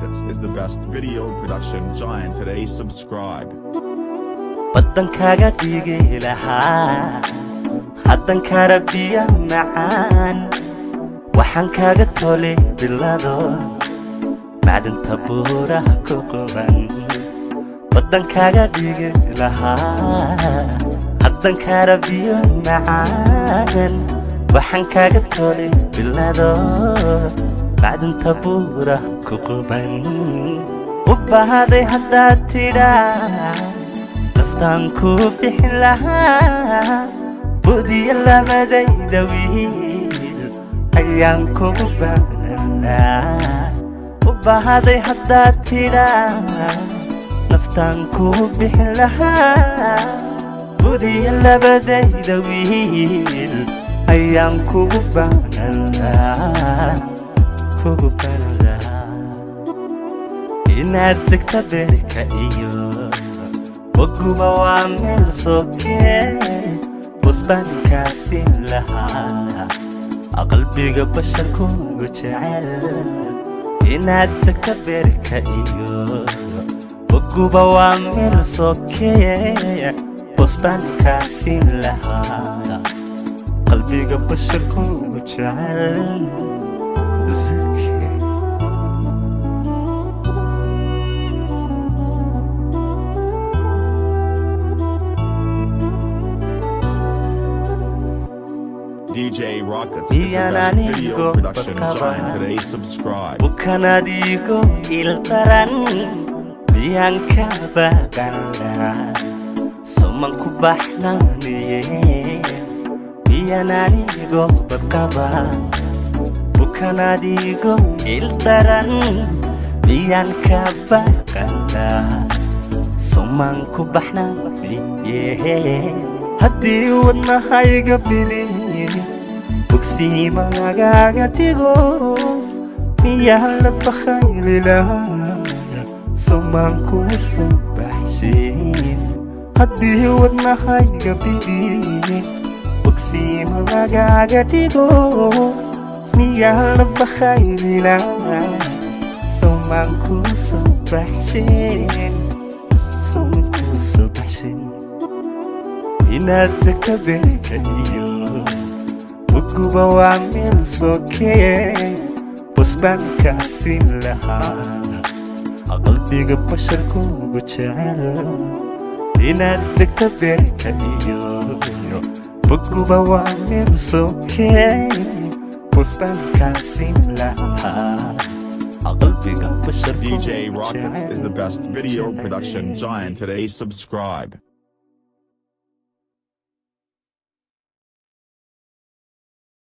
Rockets is the best video production giant today. Subscribe. Baddan kaaga dhigi lahaa haddan karabiya macaan, waxaan kaaga tolay bilado macdanta buuraha ku quban. Baddan kaaga dhigi lahaa haddan karabiyo macaan, waxaan kaaga tolay bilado macdanta buuraha ku quban. U baahday haddaad tidhaa, naftaan ku bixin lahaa. Budiya labadayda wiil ayaan kugu baanan. U baahday haddaad tidhaa, naftaan ku bixin lahaa. Budiya labadayda wiil ayaan kugu baanan lahaa, kugu baanan lahaa. Inaad degta beerka iyo boguba waa meel sokee, bosbaan kaasin lahaa qalbiga basharkugu jecel. Inaad degta beerka iyo boguba waa meel sokee, bosbaan kaasin lahaa qalbiga basharkugu jecel. Zuki. DJ Rockets is the Miyaan best video anigo production badqaba? giant today. Subscribe. Bukanadigo ildaran miyaan ka baqanaa? Soman ku baxnaaniye, miyaan anigo badqaba? Bukanadigo ildaran miyaan ka baqanaa? Soman ku baxnaaniye. Haddii wadnahayga bili bogsiima lagaaga dhigo, miyaa la bakhaylilaa? Somaan kuu soo baxshin. Haddii wadnahayga bidi bogsiima lagaaga dhigo, miyaa la bakhaylilaa? Somaan kuu soo baxshin, somaan kuu soo baxshin. Inaad degta beerka iyo boguba waa meel sokee, bosbaan kaasin lahaa qalbiga basharkugu jecel. Inaad degta beerka iyo boguba waa meel sokee, bosbaan kaasin lahaa qalbiga basharkugu DJ Rockets is the best video jecel. production giant today. Subscribe.